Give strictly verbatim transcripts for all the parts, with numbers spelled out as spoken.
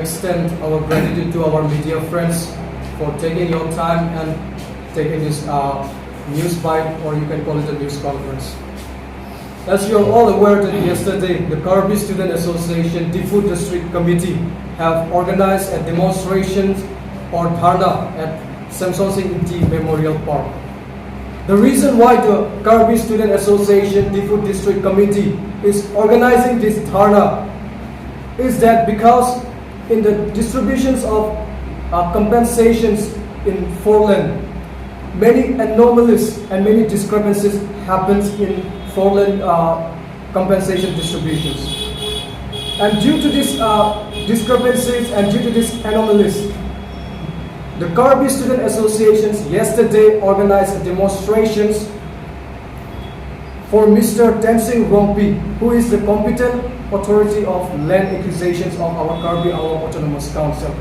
Extend our gratitude to our media friends for taking your time and taking this uh, news bite, or you can call it a news conference. As you are all aware that yesterday, the Karbi Student Association Diphu District Committee have organized a demonstration or dharna at Semson Sing Ingti Memorial Park. The reason why the Karbi Student Association Diphu District Committee is organizing this dharna is that because in the distributions of uh, compensations in Foreland, many anomalies and many discrepancies happens in Foreland uh, compensation distributions. And due to these uh, discrepancies and due to these anomalies, the Karbi Student Associations yesterday organized demonstrations for Mister Tensing Rongpi, who is the competent authority of land acquisitions of our Karbi Anglong Autonomous Council.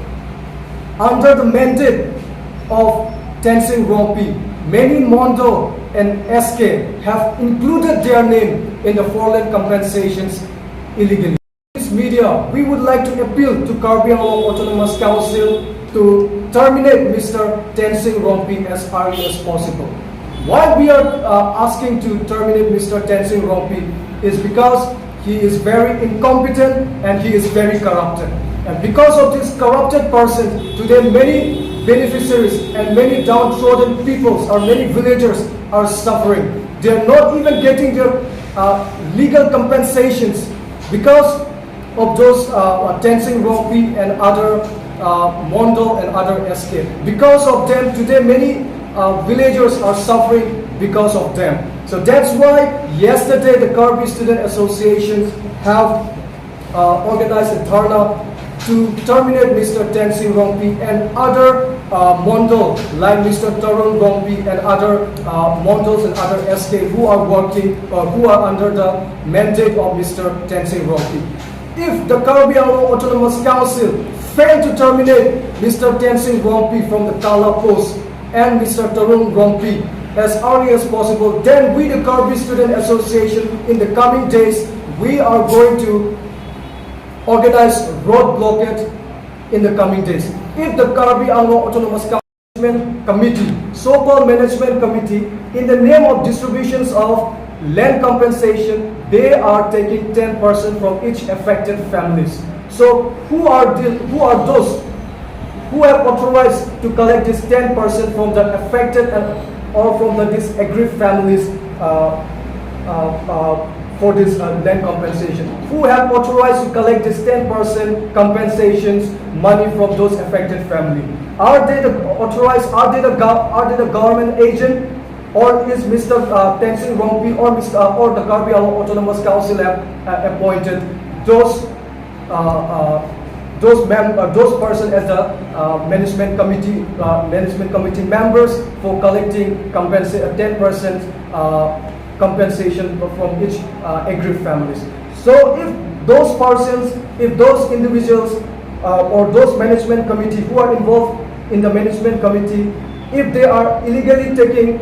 Under the mandate of Tensing Rongpi, many Mondol and S K have included their name in the Foreland compensations illegally. This media, we would like to appeal to Karbi Anglong Autonomous Council to terminate Mister Tensing Rongpi as early as possible. Why we are uh, asking to terminate Mister Tensing Rongpi is because he is very incompetent and he is very corrupted. And because of this corrupted person, today many beneficiaries and many downtrodden peoples or many villagers are suffering. They are not even getting their uh, legal compensations because of those uh, uh, Tensing Rongpi and other uh, Mondol and other S K. Because of them, today many uh, villagers are suffering because of them. So that's why yesterday the Karbi Student Associations have uh, organized a dharna to terminate Mister Tensing Rongpi and other uh, Mondol like Mister Tarun Rongpi and other uh, Mondols and other S K who are working or who are under the mandate of Mister Tensing Rongpi. If the Karbi Anglong Autonomous Council fail to terminate Mister Tensing Rongpi from the Kala post and Mister Tarun Rongpi as early as possible, then we, the Karbi Student Association, in the coming days, we are going to organize road blockade in the coming days. If the Karbi Anglong Autonomous Council Management Committee, so-called Management Committee, in the name of distributions of land compensation, they are taking ten percent from each affected families. So who are the, who are those who have authorized to collect this ten percent from the affected and or from the disaggrieved families uh, uh, uh, for this uh, land compensation? Who have authorized to collect this ten percent compensations money from those affected family? Are they the authorized? Are they the gov- are they the government agent? Or is Mister Uh, Tensing Rongpi or Mister Uh, or the Karbi Anglong Autonomous Council have uh, appointed those uh, uh, those mem- uh, those person as the uh, management committee uh, management committee members for collecting compensa- uh, ten percent uh, compensation from each uh, aggrieved families? So if those persons, if those individuals uh, or those management committee who are involved in the management committee, if they are illegally taking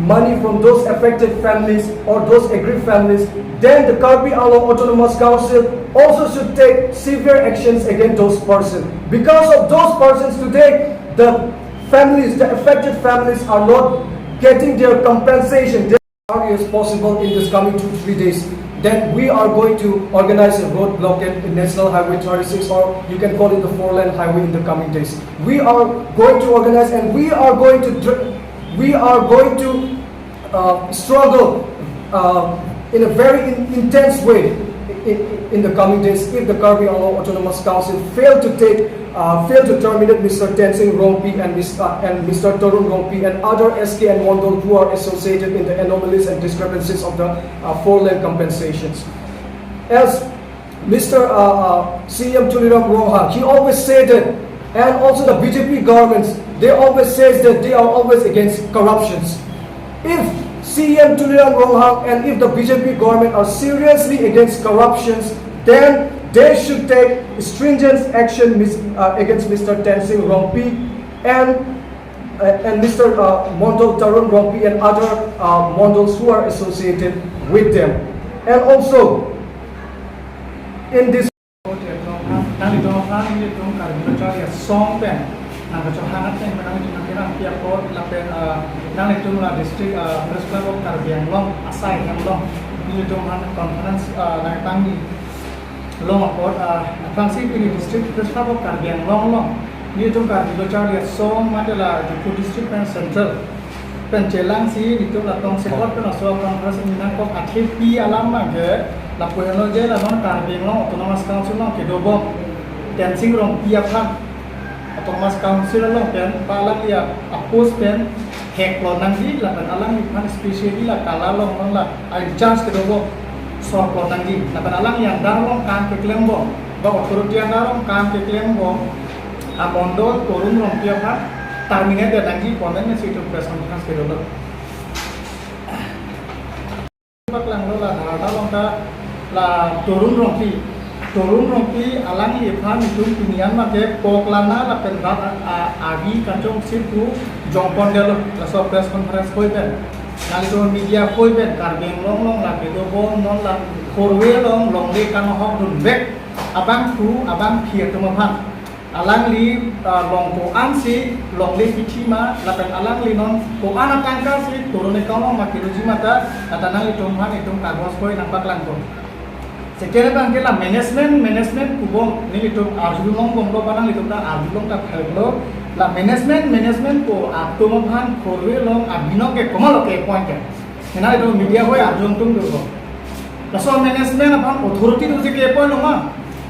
money from those affected families or those aggrieved families, then the Karbi Anglong Autonomous Council also should take severe actions against those persons. Because of those persons today, the families, the affected families are not getting their compensation. As early as possible in this coming two, three days, then we are going to organize a road blockade in National Highway thirty-six, or you can call it the four-lane highway in the coming days. We are going to organize and we are going to dr- we are going to uh, struggle uh, in a very in- intense way in, in the coming days if the Karbi Anglong Autonomous Council fail to take uh, fail to terminate Mister Tensing Rongpi and Mister and Mister Tarun Rongpi and other S K and Mondol who are associated in the anomalies and discrepancies of the uh, four-lane compensations. As Mister Uh, uh, C E M Tuliram Ronghang, he always said that, and also the B J P governments, they always says that they are always against corruptions. If C E M Tuliram Ronghang and if the B J P government are seriously against corruptions, then they should take stringent action mis- uh, against Mister Tensing Rongpi and uh, and Mister Uh, Mondol Tarun Rongpi and other uh, Mondols who are associated with them. And also, in this Nanglitum aphan nelitum Karbi Lo Charli Asong pen nangkachehang ateng pen nanglitum nangkerangpi apot lapen, ah, nanglitum la district, ah, Press Club of Karbi Anglong asai hem along nelitum aphan conference, ah, nangtangji long apot, ah, aphrangsi pini District Press Club of Karbi Anglong along nelitum Karbi Lo Charli Asong mate la Diphu District pen Central pen chelangsi nelitum la tongsekot pen laso conference nangkok athepi alam abangke lapu henlo je la non Karbi Anglong Autonomous Council along kedobom Tensing Rongpi aphan Autonomous Council along pen pa alangli a-post pen hek lo nangji lapen alangliphan specially la Kala along non la a-in-charge kedobom sor lo nangji lapen alangli under along kam keklembom ba authority under along kam keklembom amondol Torun Rongpi aphan terminate nangji pu amen si itum press conference kedolo. Paklanglo la dharna along ta la Torun Rongpi. Torun Rongpi alangliphan itum pini an mate poklana lapen rat a-, a-, agi kachongsi pu jongpondetlo laso press conference hoi pen. Nanglitum media hoi pen Karbi Anglong along la kedobom non la Khorwe along longle kanahokdunvek abangphu abangphi atum aphan alangli, ah, long ko-ansi longle pithi ma lapen alangli non ko-an atangka si Torun account along ma keloji ma ta, ata nanglitum aphan itum kagos hoi nangpaklangpo. Second abangke la management, management pubom nelitum arjulongbomlo ba nanglitum ta arjulong ta phello. La management, management pu atum aphan Khorwe along abinong ke komatlo ke-appoint ke. Hena itum media hoi arjulong tum dolo. Laso management aphan authority dosi ke-appoint lo ma?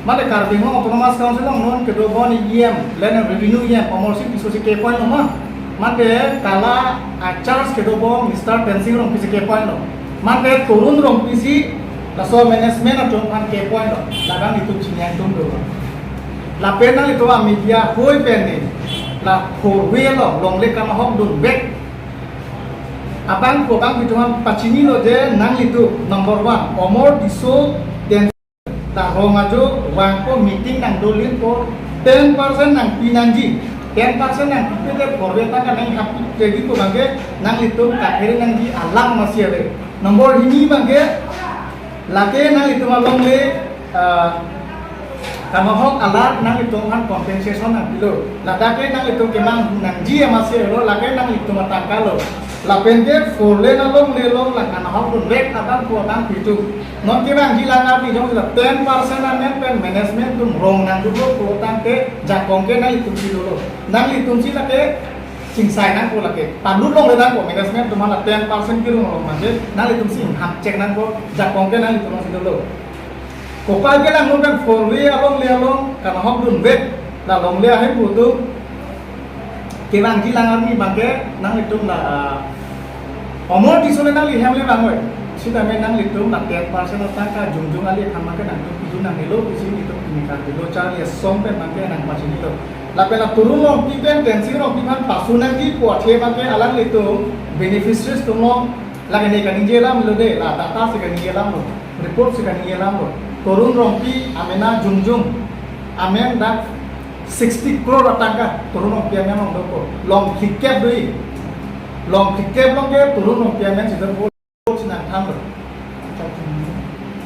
Mate Karbi Anglong Autonomous Council along non kedo bon E M, Land and Revenue E M, Amarsing Tisso si ke-appoint lo ma? Mate Kala a-charge kedobom Mister Tensing Rongpi si ke-appoint lo? Mate Torun Rongpi si laso management atum aphan ke-appoint lo? Ladak itum chini nangtum dolo. Lapen nanglitum a-media hoi pen ne la Khorwe along longle kanahokdunvek abangphu abangphi atum aphan pachinilo je nanglitum number one, Amar Tisso, then ta rong ajo vangpo, meeting nangdolinpo, ten percent nangpi nangji, ten percent nangpipe te Khorwe atangka nanghap ready pu abangke nanglitum kathere nangji alam masi ave. Number hini abangke lake nanglitum alongle, ah, kanahok alar nanglitum aphan compensation nangpilo. Ladak ke nanglitum kemang nangji amasi lo, lake nanglitum atangka lo. Lapen ke four lane alongle along la kanahokdunvek abangphu abangphi atum. Non kevangji alangarni jongsi la ten percent amen pen management atum rong nangdunlo pu tangte jakong ke nanglitum si dolo. Nanglitum si lake chingsai nangpo lake. Palut longle nangpo management atum la ten percent kerong along manje nanglitum si ingham chek nangpo, jakong ke nanglitum si dolo. Kopai kelang non kan Khorwe alongle along kanahokdunvek la longle ahemphu atum kevangji alangarni abangke nanglitum la, ah, Amar Tisso le nangli hem le vangoi. Sitame nanglitum la ten percent atangka jongjong ale khama ke nangtum pidun nangnelo pusi nelitum pini Karbi Lo Charli Asong pen abangke nangpachinilo. Lapen la Torun Rongpi pen Tensing Rongpi aphan pasu nangji pu athe abangke alanglitum beneficiaries atum along lake ne kaningje alam lo de, la data si kaningje alam lo, report si kaningje alam lo. Torun Rongpi amena jongjong amen dak sixty crore atangka Torun Rongpi amen along dopo. Long phlikep do-i. Long phlikep along ke Torun Rongpi amen si dopo, si nangthanlo.